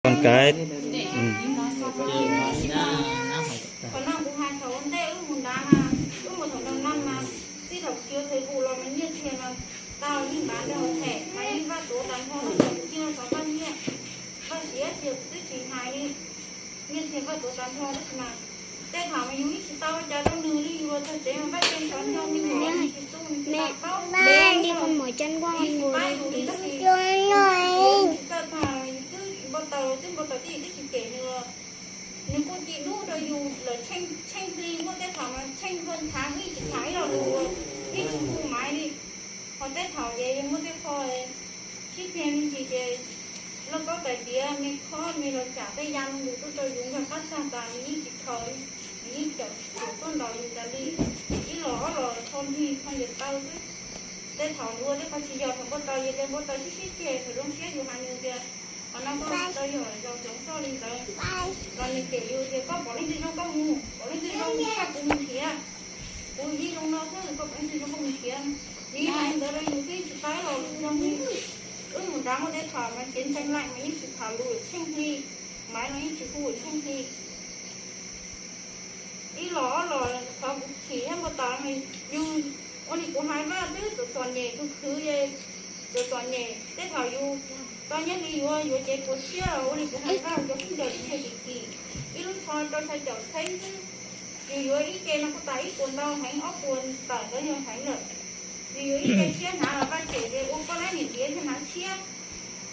Con cái. Qhov no kuv hais thaum ua ntej wb mus nrad mas, wb mus thaum nrad mas, txij thaum tsis ua Facebook los mas nyiaj txiag mas tau yeej npav rau hauv them mas yeej Vaj tuav tas nrho, thaum kuv tsis yog xov Vaj nyiaj, Vaj siav tias kuv twb tsis hais li, nyiaj txiag Vaj tuav tas nrho tab sis mas tej thaum mas yus yeej tsis tau ua cas rau nws li, yus los txog tsev mas Vaj tseem xov nrho me nyuam, nws tsis tu, nws tsis tau paub, nws tsis paub yus li tab sis yus twb npau taws, twb npau taws twb yus twb tsis cem nws, nws kuj ci dub rau yus lawm, tsheej hli, muaj tej thaum mas tsheej hli thav ib tsis thav ib lo lus, yeej tsis hu maiv li. Ho tej thaum ces muaj tej qho sib ceg me ntsis ces lauj kaub tais diav me khob me los tsam tej ya me ntsis tuaj rau yus nkag qab txag tas nws yeej tsis khaws, nws yeej cam tuaj ntaus yus tas li. Ib los ob los tho nplig tho nyias taw xwb. Tej thaum nws ua tej qho tsis yog, thaum npau taws yus tias npau taws sib sib ceg, thaum zoo siab yus hais nws tias qhov no koj tau yog zaum hloov soj li ntawd, los nws cem yus tias koj pom leej twg zoo koj mus, pom leej twg zoo tshaj kuv mus nrhiav, kuv yeej zoo no xwb, koj pom leej twg zoo koj mus nrhiav. Nws yeej hais li ntawd rau yus xwb, tsis tau ib los zoo li. Wb mus nrad muaj tej thaum mas kev ntseeg laim mas yeej tsis tham lus tsheej hli, maiv los yeej tsis hu tsheej hli. Ib los ob los qhov kuv chim thiab npau taws mas yus ua li kuv hais Vaj twb txom txom nyem khwv khwv, txom txom nyem, tej thaum yus tau nyiaj hli yuav yuav cev puas siab los ua li kuv hais Vaj cov khaub ncaws tsis yog kim kim, ib lub tsho rau xya caum txheeb xwb. Yus yuav ib ce no kuj tas ib puas ntau heev, ob puas tawm ntawd yog heev lawm. Yus yuav ib ce tshiab hnav los Vaj cem tias ua koj lab niam diav thiaj hnav tshiab.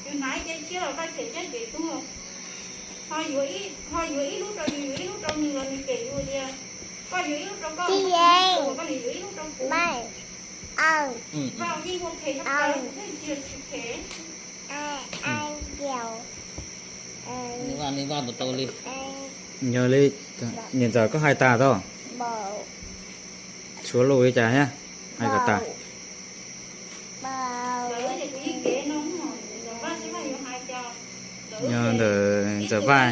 Yus hnav ib ce tshiab los Vaj cem thiab cem tuag. Ho yuav ib lub rau yus, yuav ib lub rau nws los nws cem yus tias koj yuav ib lub rau koj, koj yuav ib lub rau kuv. Vaj yeej ua phem tshaj plaws, kuv thiaj tsis phem. Yog li, niam ntxawm koj hais tas tau, tshuav lus li cas thiab, hais kom tas. Yog ntawm ntxawm Vaj.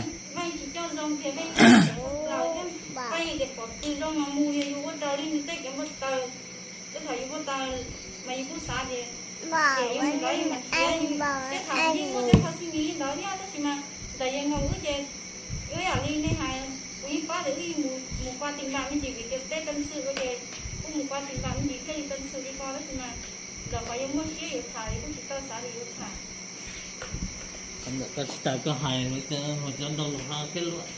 Tej thaum yus npau taws mas yus kuj xav tias ces yus mus nrad yus mam khiav, tej thaum yeej muaj tej qho xwb mis li ntawd thiab, tab sis mas ntawm yawg Nkaus wb ces wb yam li nej hais, kuv yeej paub tias wb yeej mus qua tim npam me ntsis vim tias tej teej xwm ua ces kuj mus qua tim npam me ntsis thiaj li teej xwm li ko, tab sis mas ntawm qhov yus muaj siab yus tham yus kuj tsis tau xav li yus tham. Koj tsis tas koj hais cov ntau lus hlo thiab luaj.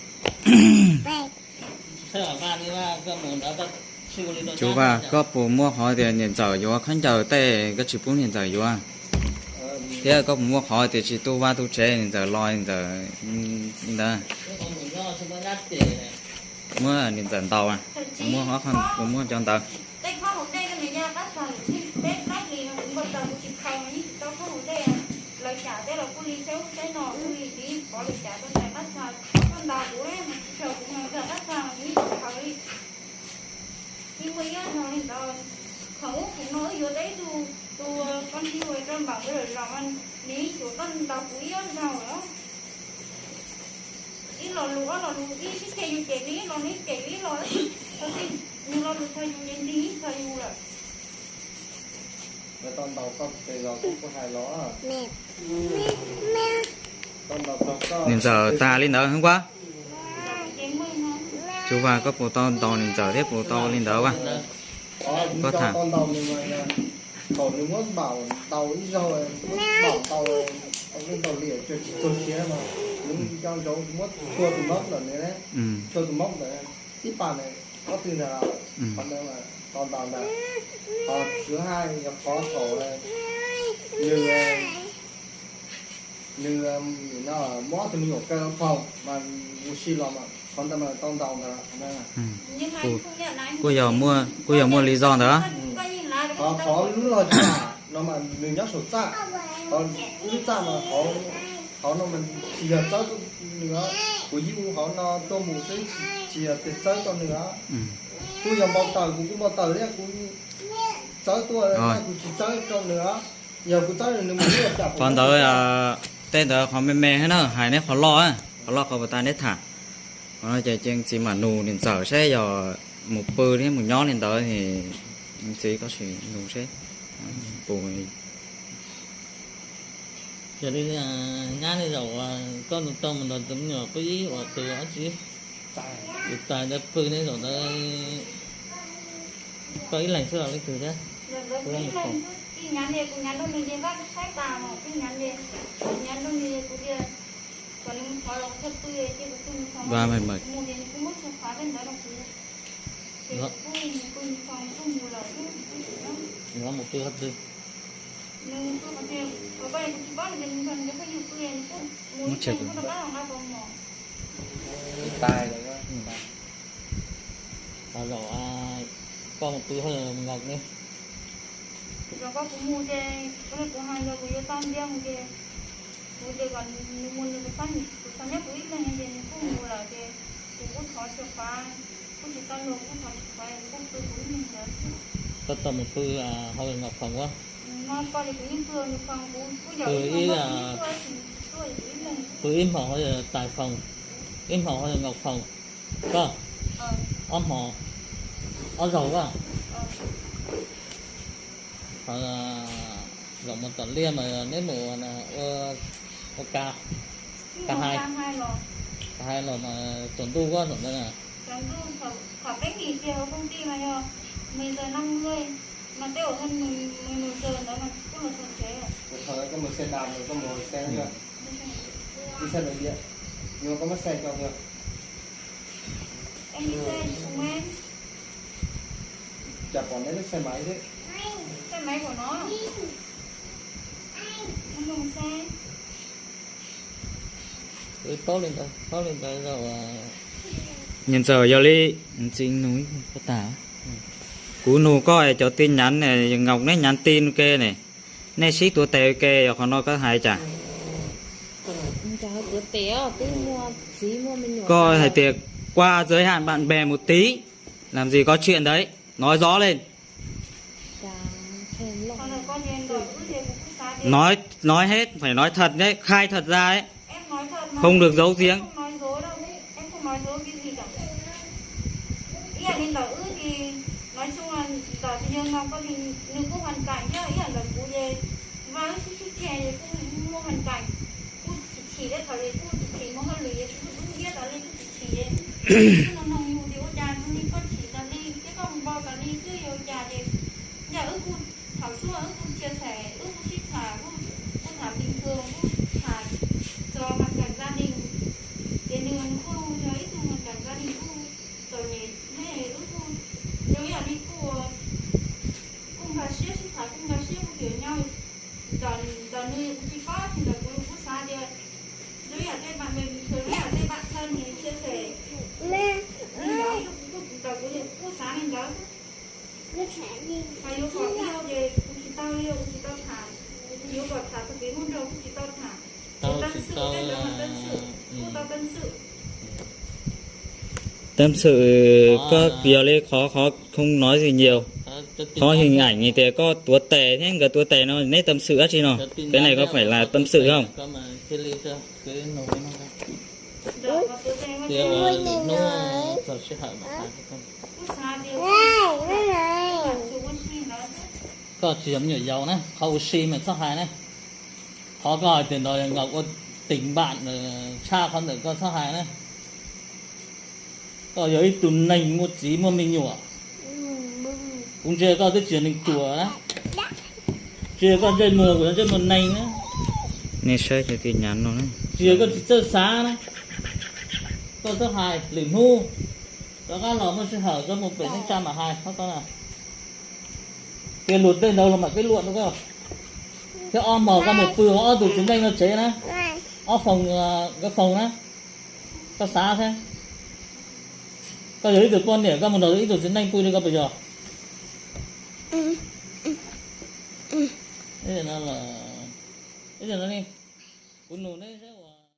Tsuv Vaj, koj puas muaj qhov tias niam ntxawm yuav khaub ncaws tej koj tsis pub niam ntxawm yuav? Thiab koj puas muaj qhov tias tsis tu vaj tu tsev niam ntxawm los niam ntxawm li ntawd? Muab niam ntxawm ntaus, muab, puas muaj cov ntawd? Yeej muaj ib ob zaug li ntawd, thaum ub kuv no wb yuav tau ib tug, tus poj ntxwg uas rau npaum nkaus lawm los nws yeej tsuas tuaj ntaus kuv ib ob zaug lawm. Ib lo lus ob lo lus, ib sib ceg yus cem nws ib lo nws cem yus ib lo, txog txij nws lo lus txog yus ces nws yeej txog yus lawm. Niam ntxawm tas li ntawd heev ua. Tsuv Vaj, koj puas tau ntaus niam ntxawm thiab puas tau li ntawd ua? Koj tham. Thaum nws muab npaum ntaus ib zaug, npaum ntaus, ntaus liam tsis txog siav no, nws coj ntsoov muab txhua tus mob ntawm nws, txhua tus mob ntawm tib pas ntawd, ob tug ntawd, qhov ntawd tau ntaus ntawd. Ho tsuv hais yog qhov thaum nws, nws, nws no muab tus me nyuam kaw faus mas mus si los mas qhov ntawd mas tau ntaus ntawd. Kuj yog muaj, kuj yog muaj li zog ntawd. Qhov, qhov lub log tsam no mas nws nyob saum txaj, qhov lub txaj mas qhov no mas tsis yog txawb nws, kuv yeej ua qhov no tuaj mus xwb, tsis yog tias txawb rau nws. Kuj yog npau taws, kuv kuj npau taws thiab kuv txawb tuaj, kuv tsis txawb rau nws. Yog kuv txawb nws mus lub cas. Qhov ntawd, tej ntawd qhov me me thiab na, hais neb qhov loj, qhov loj qhov puas tau neb tham. Qhov no ces ces txiv mam nug niam ntxawm saib yog mus pw thiab mus nyob li ntawd es txiv koj sim nug seb puas. Yog li nyab, nej zaum uas koj nug tau mus nrog tus me nyuam pw ib uas tus dab tsi, tus tais ntawd pw, nej zaum ntawd koj ib leeg xwb los leej twg thiab? Nws mus pw qhov twg? Mus tsev. Tais lawm. Zaum koj mus pw hauj lwm nkaus ne? Zaum koj kuv mus ces kuv hais tias kuv yuav tau ntiag mus ces kuv tias kom nws mus nws, kuv xav nyob kuv ib leeg ces nws kuj mus lawm ces kuv kuj thov tsis fav, kuj tsis tau luag, kuj thov tsis fav, kuj pw kuv ib leeg ntawd. Koj tau mus pw hauj lwm nkaus khoom ua? Pw ib, pw ib hmos hauj lwm tais khoom, ib hmos hauj lwm nkaus khoom, koj ob hmos, ob zaug a. Zaum mus tom liaj mas neb mus ua ka, ka hais, ka hais los mas tsaus ntuj koj zaum ntawd na. Ib xe lawm tias, yuav koj muab xe coj pw. Cas pom neb lub xe maiv xwb. Paub li ntawd, paub li ntawd. Niam ntxawm, yog li ntxim nug tas, kuv nug koj cov tin nhắn ne, nkaus neb nhắn tin ua ke ne, nej sib tuav tes ua ke, yog qhov no koj hais cas? Koj hais tias qua giới hạn bạn bè một tí, làm gì có chuyện đấy, nói rõ lên. Nói, nói hết, phải nói thật đấy, khai thật ra ấy. Không được giấu giếm. Thaum xub wb kuj chia sẻ, wb kuj sib tham, kuj tham bình thường, kuj tham txog hoàn cảnh gia đình, ces nws kuj yog ib tug hoàn cảnh gia đình kuj txom nyem, wb kuj zoo ib yam li kuj, kuj nkag siab sib tham, kuj nkag siab kuj pom nyob. Ntawm nws kuv tsis paub, ntawm kuv kuj xav tias zoo ib yam tej bạn bè bình thường, ib yam tej bạn thân chia sẻ li ntawd, ntawm kuv kuj xav li ntawd. Mas yuav kom ib yam ces kuv tsis tau li, kuv tsis tau tham, yuav kom tham txog kev ua nraug kuj tsis tau tham. Ces tâm sự, tej ntawd mas tâm sự, kuj tau tâm sự. Tâm sự, koj yog li qhov, qhov không nói gì nhiều. Qhov hình ảnh tias koj tuav tes thiab nkawd tuav tes no, neb tâm sự dab tsi no? Cái này có phải là tâm sự không? Koj tsis yog me nyuam yaus na, qhov ua si mas txhob hais na. Qhov koj hais tias nrog nkawd ua tình bạn, tshaj qhov ntawd koj txhob hais na. Koj yog ib tug neeg muaj txiv muaj me nyuam. Kuv ntsia koj twb tsis yog neeg ruam na. Tsis yog koj ntsej muag, kuv yog ntsej muag neeg na. Nej saib cov tin nhắn no, tsis yog koj tsis txawj xav na. Koj txhob hais, lwm hnub rov qab los muaj sij hawm koj mus pem neej tsa mam hais. Kev luag tej ntawd los mam kev luag rau koj. Thiab ob hmos koj mus pw hauv ob tug txiv neej no tsev na, ob phòng, nkawd phòng na, koj xav saib. Koj yog ib tug poj niam koj mus nrog ib tug txiv neej pw li koj puas yog? Kuv nug neb,